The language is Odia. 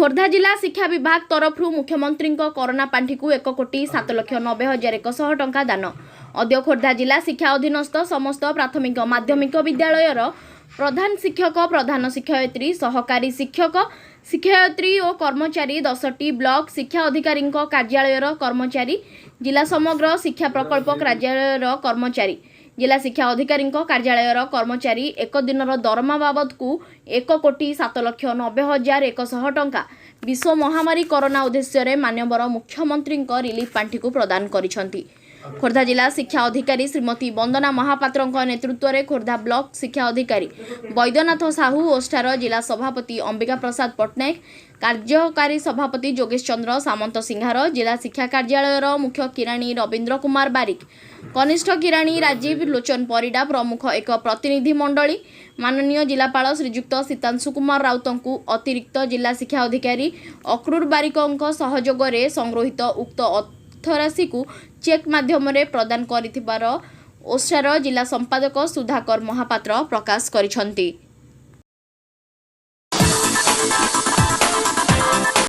ଖୋର୍ଦ୍ଧା ଜିଲ୍ଲା ଶିକ୍ଷା ବିଭାଗ ତରଫରୁ ମୁଖ୍ୟମନ୍ତ୍ରୀଙ୍କ କରୋନା ପାଣ୍ଠିକୁ 1,07,90,100 ଟଙ୍କା ଦାନ। ଅଦ୍ୟ ଖୋର୍ଦ୍ଧା ଜିଲ୍ଲା ଶିକ୍ଷା ଅଧୀନସ୍ଥ ସମସ୍ତ ପ୍ରାଥମିକ ମାଧ୍ୟମିକ ବିଦ୍ୟାଳୟର ପ୍ରଧାନ ଶିକ୍ଷକ, ପ୍ରଧାନ ଶିକ୍ଷୟିତ୍ରୀ, ସହକାରୀ ଶିକ୍ଷକ ଶିକ୍ଷୟିତ୍ରୀ ଓ କର୍ମଚାରୀ, 10ଟି ବ୍ଲକ ଶିକ୍ଷା ଅଧିକାରୀଙ୍କ କାର୍ଯ୍ୟାଳୟର କର୍ମଚାରୀ, ଜିଲ୍ଲା ସମଗ୍ର ଶିକ୍ଷା ପ୍ରକଳ୍ପ କାର୍ଯ୍ୟାଳୟର କର୍ମଚାରୀ, ଜିଲ୍ଲା ଶିକ୍ଷା ଅଧିକାରୀଙ୍କ କାର୍ଯ୍ୟାଳୟର କର୍ମଚାରୀ ଏକ ଦିନର ଦରମା ବାବଦକୁ 1,07,90,100 ଟଙ୍କା ବିଶ୍ୱ ମହାମାରୀ କରୋନା ଉଦ୍ଦେଶ୍ୟରେ ମାନ୍ୟବର ମୁଖ୍ୟମନ୍ତ୍ରୀଙ୍କ ରିଲିଫ ପାଣ୍ଠିକୁ ପ୍ରଦାନ କରିଛନ୍ତି। ଖୋର୍ଦ୍ଧା ଜିଲ୍ଲା ଶିକ୍ଷା ଅଧିକାରୀ ଶ୍ରୀମତୀ ବନ୍ଦନା ମହାପାତ୍ରଙ୍କ ନେତୃତ୍ୱରେ ଖୋର୍ଦ୍ଧା ବ୍ଲକ ଶିକ୍ଷା ଅଧିକାରୀ ବୈଦ୍ୟନାଥ ସାହୁ, ଓଷ୍ଟାର ଜିଲ୍ଲା ସଭାପତି ଅମ୍ବିକା ପ୍ରସାଦ ପଟ୍ଟନାୟକ, କାର୍ଯ୍ୟକାରୀ ସଭାପତି ଯୋଗେଶ ଚନ୍ଦ୍ର ସାମନ୍ତ ସିଂହାର, ଜିଲ୍ଲା ଶିକ୍ଷା କାର୍ଯ୍ୟାଳୟର ମୁଖ୍ୟ କିରାଣୀ ରବୀନ୍ଦ୍ର କୁମାର ବାରିକ, କନିଷ୍ଠ କିରାଣୀ ରାଜୀବ ଲୋଚନ ପରିଡ଼ା ପ୍ରମୁଖ ଏକ ପ୍ରତିନିଧି ମଣ୍ଡଳୀ ମାନନୀୟ ଜିଲ୍ଲାପାଳ ଶ୍ରୀଯୁକ୍ତ ସୀତାଂଶୁ କୁମାର ରାଉତଙ୍କୁ ଅତିରିକ୍ତ ଜିଲ୍ଲା ଶିକ୍ଷା ଅଧିକାରୀ ଅକ୍ରୁର ବାରିକଙ୍କ ସହଯୋଗରେ ସଂଗୃହୀତ ଉକ୍ତ ଅର୍ଥରାଶିକୁ ଚେକ୍ ମାଧ୍ୟମରେ ପ୍ରଦାନ କରିଥିବାର ଓଷ୍ଟାର ଜିଲ୍ଲା ସମ୍ପାଦକ ସୁଧାକର ମହାପାତ୍ର ପ୍ରକାଶ କରିଛନ୍ତି।